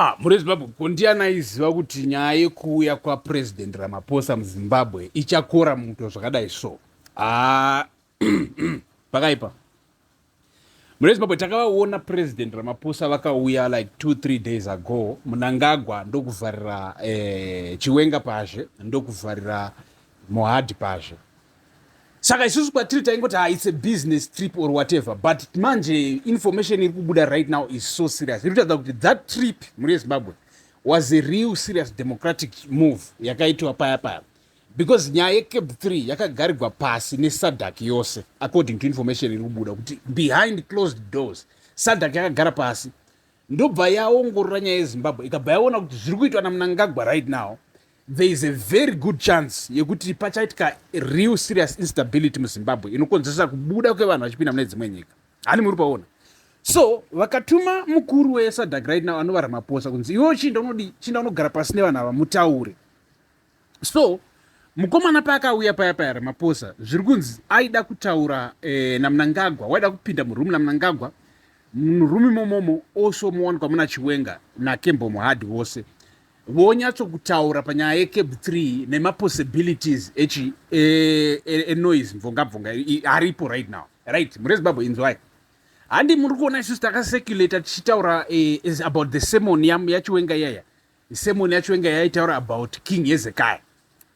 Ah, muri Zimbabwe ko ndiani aiziva kuti nyaya yekuuya kwaPresident Ramaphosa muZimbabwe ichakora muto zvakadai so? Ah, pakaipa. Muri Zimbabwe takavaona President Ramaphosa vakauya like 2-3 days ago, Mnangagwa ndokuvharira Chiwenga pazhe, ndokuvharira Mohadi pazhe. Saka isusu kwatiri taingoti, ah, it's a business trip or whatever, but manje information iri kubuda right now is so serious, iri kutaridza kuti that trip muri yeZimbabwe was a real serious democratic move yakaitwa paya paya, because nyaya yeCAB 3 yakagarirwa pasi neSADC yose, according to information iri kubuda kuti behind closed doors SADC yakagara pasi, ndobva yaongorora nyaya yeZimbabwe, ikabva yaona kuti zviri kuitwa naMnangagwa right now, there is a very good chance yekuti pachaitika real serious instability muZimbabwe inokonzeresa kubuda kwevanhu vachipinda mune dzimwe nyika. Hani muri paona? So vakatuma mukuru weSADC right now anova Ramaphosa kunzi, iwewo chinda unodi chinda unogara pasi nevanhu ava mutaure. So mukomana paakauya paya paya, Ramaphosa zviri kunzi aida kutaura naMnangagwa, waida kupinda muroom naMnangagwa. Muroom imomomo also muwanikwa muna Chiwenga naKembo Mohadi, vose vonyatsokutaura panyaya yeCAB 3 nemapossibilities echi enoise mvonga bvonga aripo right now. Right, muri Zimbabwe, inzwai. Handi muri kuona isusu takacirculata tichitaura about the sermon yaChiwenga iyaya? Sermon yaChiwenga yaitaura about King Hezekiah.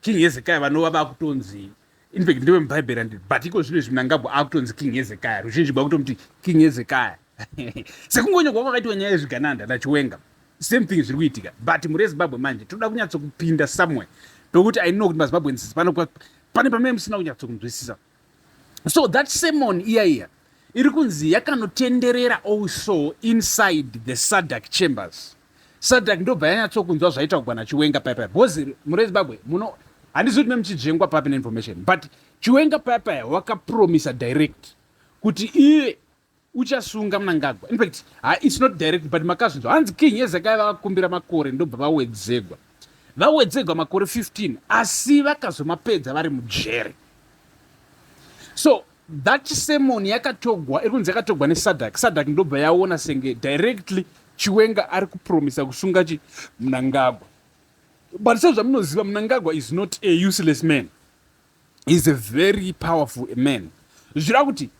King Hezekiah vanova vakutonzi, in fact ndiwe mubhaibheri anditi, but iko zvino izvi Mnangagwa akutonzi King Hezekiah, ruzhinji rwakutomuti King Hezekiah, sekungonyorwa kwakaitwa nyaya yezvigananda naChiwenga. Same thing zviri kuitika. But muri yeZimbabwe manje toda kunyatsokupinda somewhere pekuti I know kuti maZimbabweans pane pamene musina kunyatsokunzwisisa. So that sermon iya iya iri kunzi yakanotenderera also inside the SADC chambers. SADC ndobva yanyatsokunzwa zvaitaurwa naChiwenga paya paya, because muri yeZimbabwe muno handizi kuti memuchidzvengwa papi neinformation, but Chiwenga paya paya wakapromisa direct kuti iye uchasunga Mnangagwa. In fact, it's not direct, but makazvinzwa, hanzi King Hezekiah vakakumbira makore, ndobva vawedzegwa, vawedzegwa makore 15, asi vakazomapedza vari mujere. So that sermon yakatogwa, iri kunzi yakatogwa neSADC. SADC ndobva yaona senge directly Chiwenga ari kupromisa kusunga chi Mnangagwa. But sezvamunoziva, Mnangagwa is not a useless man, is a very powerful man. Zvireva kuti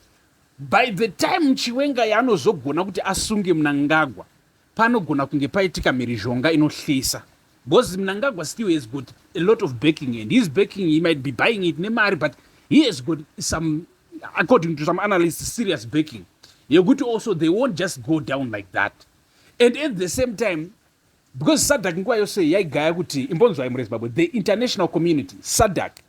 by the time Chiwenga yaanozogona kuti asunge Mnangagwa, panogona kunge paitika mhirizhonga inohlisa, because Mnangagwa still has got a lot of backing, and his backing, he might be buying it nemari, but he has got some, according to some analysts, serious backing yekuti also they won't just go down like that. And at the same time, because SADC nguva yose yaigaya kuti, imbonzwai muri Zimbabwe, the international community, SADC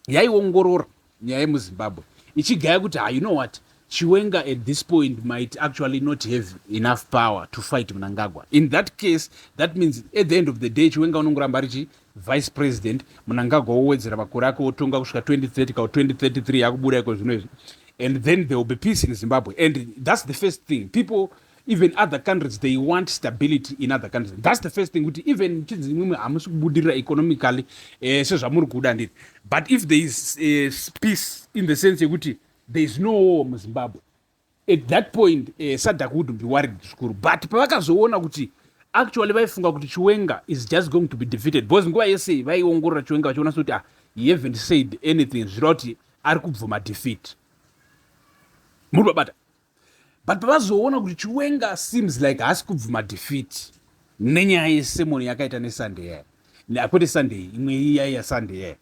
yaiongorora nyaya yemuZimbabwe ichigaya kuti, ah, you know what, Chiwenga at this point might actually not have enough power to fight Mnangagwa. In that case, that means at the end of the day Chiwenga unongoramba ari vice president, Mnangagwa wowedzera makore ake, otonga kusvika 2030 ka 2033 yakubuda iko zvino izvi, and then there will be peace in Zimbabwe. And that's the first thing people, even other countries, they want stability in other countries. That's the first thing, kuti even chinzi imwimwe hamusi kubudirira economically sezvamuri kuda, ndiri, but if there is peace in the sense yekuti there is no war muZimbabwe, at that point SADC would be worried zvikuru. But pavakazoona kuti actually vaifunga kuti Chiwenga is just going to be defeated, because nguva yese vaiongorora Chiwenga vachiona sekuti, ah, he haven't said anything, zvireva kuti ari kubvuma defeat. Muri babata? But pavazoona kuti Chiwenga seems like haasi kubvuma defeat nenyaya yesermon yakaita neSunday yaya, kwete Sunday imwe iya yaSunday yaya,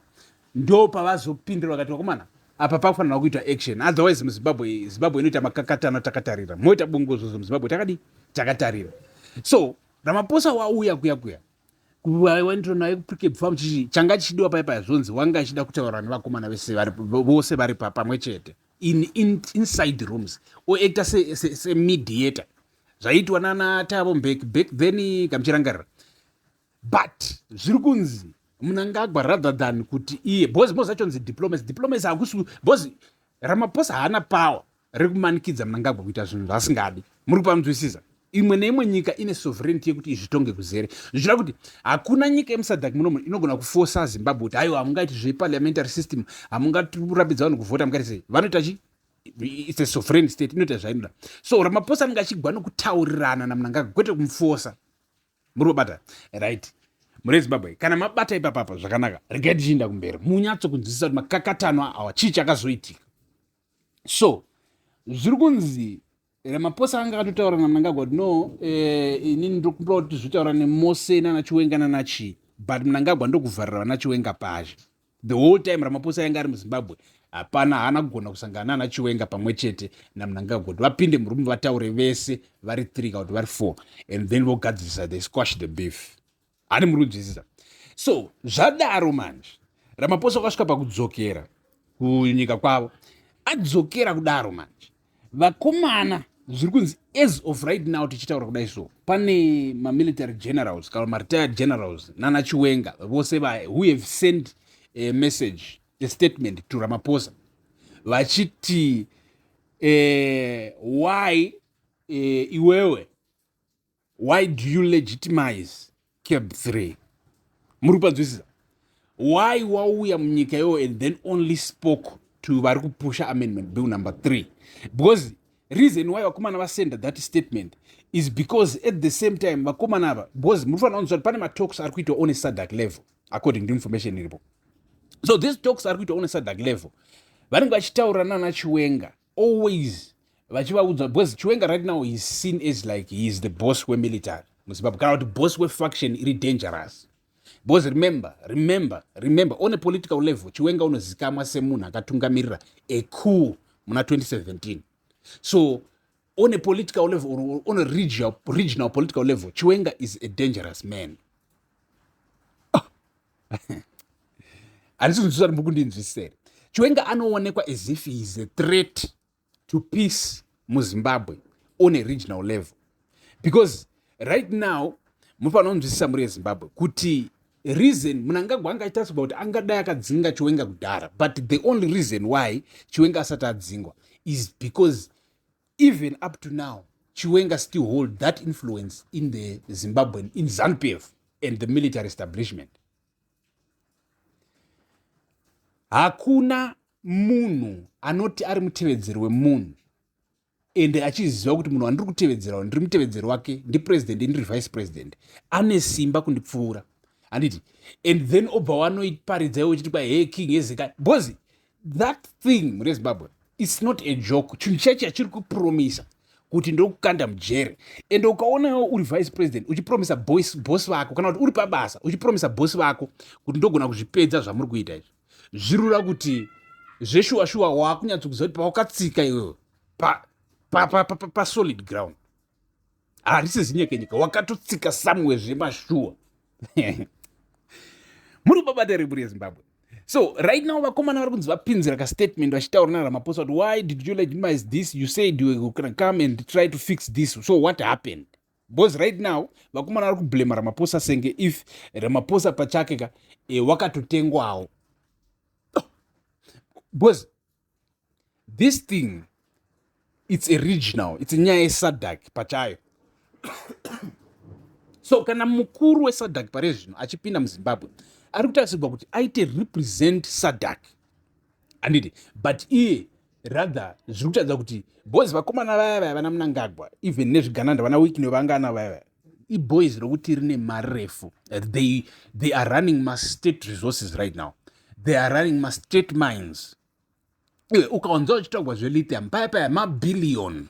ndo pavazopindira vakati, vakomana, apa pakufanira kuitwa action, otherwise muZimbabwe, Zimbabwe inoita makakatano takatarira, moita bongozozo muZimbabwe takadi takatarira. So Ramaphosa wauya kuya kuya waendro naye kuPrecabe Farm. Chichi changa chichidiwa paya paya, zvonzi wanga achida kutaura nevakomana vese vose vari pamwe chete inside rooms, oacta semediator, zvaiitwa nana Thabo Mbeki back then, kamuchirangarira. But zviri kunzi Mnangagwa, rather than kuti iye, because mozi achonzi diplomacy, diplomacy hakusi, because Ramaphosa haana power rekumanikidza Mnangagwa kuita zvinhu zvaasingadi. Muri kupanzwisisa? Imwe neimwe nyika ine sovereignty yekuti izvitonge kuzere. Zvichida kuti hakuna nyika yemuSADC munomu inogona kufosa Zimbabwe kuti, aiwa, hamungaiti zveparliamentary system, hamungatirambidza vanhu kuvhota, mungaiti sei. Vanoita chi it's a sovereign state, inoita zvainoda. So Ramaphosa anenge achigwa nokutaurirana naMnangagwa, kwete kumufosa. Muri kubata right, mune Zimbabwe? Kana mabata ipapapa zvakanaka, regai tichiinda kumberi munyatso kunzwisisa kuti makakatanwa awa chii chakazoitika. So zviri kunzi Ramaphosa anga akatotaura naMnangagwa kuti no, inini ndokumbira kuti tizvitaura nemose nana Chiwenga nana chii, but Mnangagwa ndokuvharira vana Chiwenga pazhe. The whole time Ramaphosa yanga ari muZimbabwe, hapana, haana kugona kusangana nana Chiwenga pamwe chete naMnangagwa kuti vapinde murumu vataure vese vari 3 kana kuti vari 4 and then vogadzirisa, they squash the beef. Hani muri kunzwisisa? So zvadaro manje, Ramaphosa wakasvika pakudzokera kunyika kwavo. Adzokera kudaro manje, vakomana, zviri kunzi as of right now tichitaura kudai so, pane mamilitary generals kana maretired generals nana Chiwenga vose who have sent a message, a statement to Ramaphosa vachiti, why, iwewe, why do you legitimize CAB 3? Muri kupanzwisisa? Why wauya munyika iyoyo and then only spoke to vari kupusha amendment bill number 3? Because reason why vakomana vasenda that statement is because at the same time vakomana ava, because munofanira kunzwa kuti pane matalks ari kuitwa on a SADC level, according to information iripo. So these talks ari kuitwa on a SADC level, vanenge vachitaura nana Chiwenga always vachivaudza, because Chiwenga right now is seen as like he is the boss wemilitary muZimbabwe, kana kuti boss wefaction iri dangerous. Because remember, remember, remember, on a political level Chiwenga unozikamwa semunhu akatungamirira a coup muna 2017. So on a political level or on a regional political level, Chiwenga is a dangerous man. Handisi kunzwisisa kuti muri kundinzwisisa here. Chiwenga anoonekwa as if he is a threat to peace muZimbabwe on a regional level, because right now mufanira kunzwisisa muri yeZimbabwe kuti reason Mnangagwa anga achitarisirwa kuti angadai akadzinga Chiwenga kudhara, but the only reason why Chiwenga asati adzingwa is because even up to now Chiwenga still hold that influence in the Zimbabwean, in ZANU-PF and the military establishment. Hakuna munhu anoti ari mutevedzeri wemunhu ende achiziva kuti munhu wandiri kutevedzera, ndiri mutevedzeri wake, ndipresident, ndiri vice president, ane simba kundipfuura, handiti? And then obva wanoiparidza iwe uchiti kwa hey king Hezekiah, because that thing mune Zimbabwe, it's not a joke. Chinhu chacho chachiri kupromisa kuti ndokukanda mujere, and ukaonawo uri vice president uchipromisa boss vako, kana kuti uri pabasa uchipromisa boss vako kuti ndogona kuzvipedza zvamuri kuita izvi, zvirura kuti zveshuwa shuwa wakunyatsokuziva kuti pawakatsika iwewe pasolid ground, harisi zinyekenyeke, wakatotsika somewhere zvemashuwa. Muri kubabata reburi yeZimbabwe? So right now vakomana vari kunzi vapinzira kastatement vachitaura naRamaphosa kuti why did you legitimize this? You said you were come and try to fix this, so what happened? Because right now vakomana vari kublema Ramaphosa senge if Ramaphosa pachake ka wakatotengwawo, because this thing, it's a regional, it's nyaya yeSADC pachayo. So kana mukuru weSADC pari zvino achipinda muZimbabwe, ari kutarisirwa kuti aite represent SADC, handiti? But iye rather zviri kutaridza kuti, boys, vakomana vaya vaya vana Mnangagwa, even nezvigananda vana Wicknell vangana vaya vaya, iboys rokuti rine mari refu. They are running mastate resources right now, they are running mastate mines. Iwe ukawanza uchitaurwa zvelithium paya paya, mabhiliyoni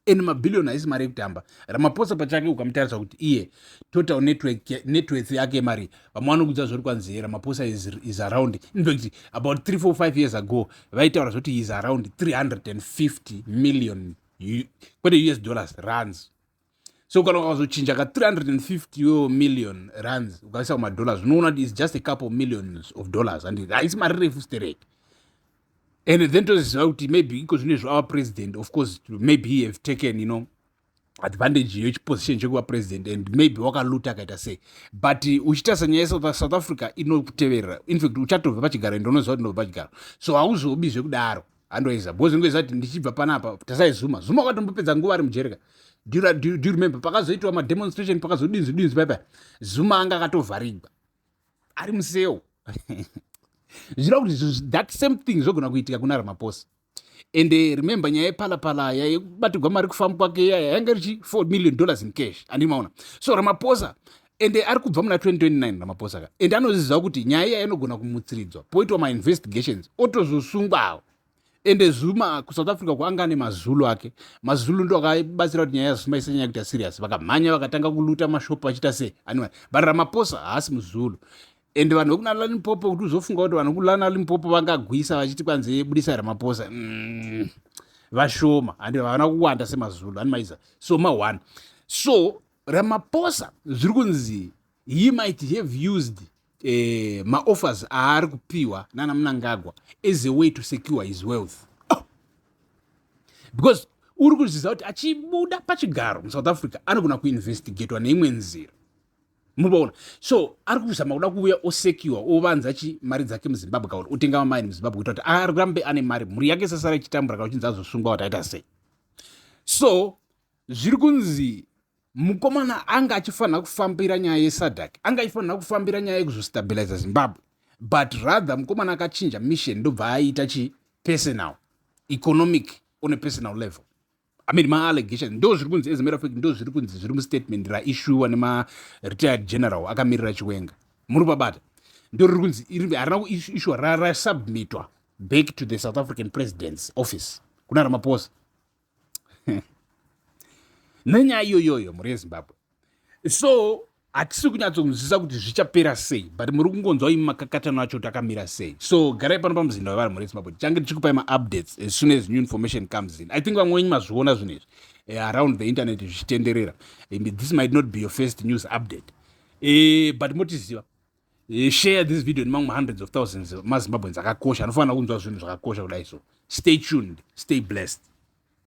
and mabhiliyoni, haisi mari yekutamba. Ramaphosa pachake ukamutarisa kuti iye total net worth yake mari, vamwe vanokudza zvori kwanzi Ramaphosa is around, in fact about 3 4 5 years ago vaitaura zvoti is around 350 million, kwete US dollars, rands. So kana ukazochinja ka 350 million rands ukaisa kumadollars, unoona kuti is just a couple millions of dollars, and haisi mari refu stereki. And then toziva kuti maybe iko zvino izvo our president, of course, maybe he have taken advantage yechiposition chekuva president and maybe wakaluta akaita sei, but uchitarisa nyaya yeSouth Africa inokuteverera. In fact uchatobva pachigaro ende unoziva kuti ndobva pachigaro, so hauzobi zvekudaro andoiza, because ingoziva kuti ndichibva panapa tasai Zuma. Zuma wakatombopedza nguva ari mujereka. Do you remember pakazoitwa mademonstration, pakazodinzi dinzi paipa, Zuma anga akatovharigwa ari museo? Zvireva kuti that same thing zvogona kuitika kuna Ramaphosa. And remember nyaya yePhala Phala yaibatirwa mari kufamba kwake, yanga richi $4 million in cash, andimaona? So Ramaphosa Ende ari kubva muna 2029 Ramaphosa ka, ende anoziva kuti nyaya iya inogona kumutsiridzwa, poitwa mainvestigations, otozosungwawo. Ende Zuma kuSouth Africa kwaanga ane maZulu ake. MaZulu ndo akabatsira kuti nyaya yaZuma isanyanya kuita serious. Vakamhanya, vakatanga kuluta mashopu, vachiita sei anyway. But Ramaphosa haasi muZulu. Ende vanhu vekuna Limpopo, kuti uzofunga kuti vanhu vekulana Limpopo vangagwisa vachiti kwanzi budisa Ramaphosa, vashoma, handi havana kuwanda semaZulu ani maiza. So ma1, so Ramaphosa zviri kunzi he might have used maoffers aari kupiwa nana Mnangagwa as a way to secure his wealth, oh! Because uri kuzviziva kuti achibuda pachigaro muSouth Africa anogona kuinvestigatwa neimwe nzira, munoona. So ari kuzama kuda kuuya osecure, ovanza chi mari dzake muZimbabwe, kakuti otenga mamaini muZimbabwe, kuita kuti arambe ane mari, mhuri yake isasara ichitambura kana uchinzi azosungwa kuti aita sei. So zviri kunzi mukomana anga achifanira kufambira nyaya yeSADC, anga achifanira kufambira nyaya yekuzostabiliza Zimbabwe, but rather mukomana akachinja mission, ndobva aita chi personal economic, on a personal level. I mean, maallegation ndo zviri kunzi, as a matter of fact, ndo zviri kunzi zviri mustatement raissuwa nemaretired general akamirira Chiwenga. Muri pabata, ndo riri kunzi harina kuissuwa, rasubmitwa back to the South African President's office kuna Ramaphosa nenyaya iyoyoyo, mhuri yeZimbabwe. So hatisi kunyatsonzwisisa kuti zvichapera sei, but muri kungonzwa imi makakatano acho kuti akamira sei. So garai pano pamuzinda wevanhu, mhuri yeZimbabwe. Tichange tichikupai maupdates as soon as new information comes in. I think vamwe wenyu mazviona zvinhu izvi around the internet zvichitenderera. This might not be your first news update, but motiziva. Share this video nemamwe hundreds of thousands maZimbabweans akakosha anofanira kunzwa zvinhu zvakakosha kudai. So stay tuned, stay blessed.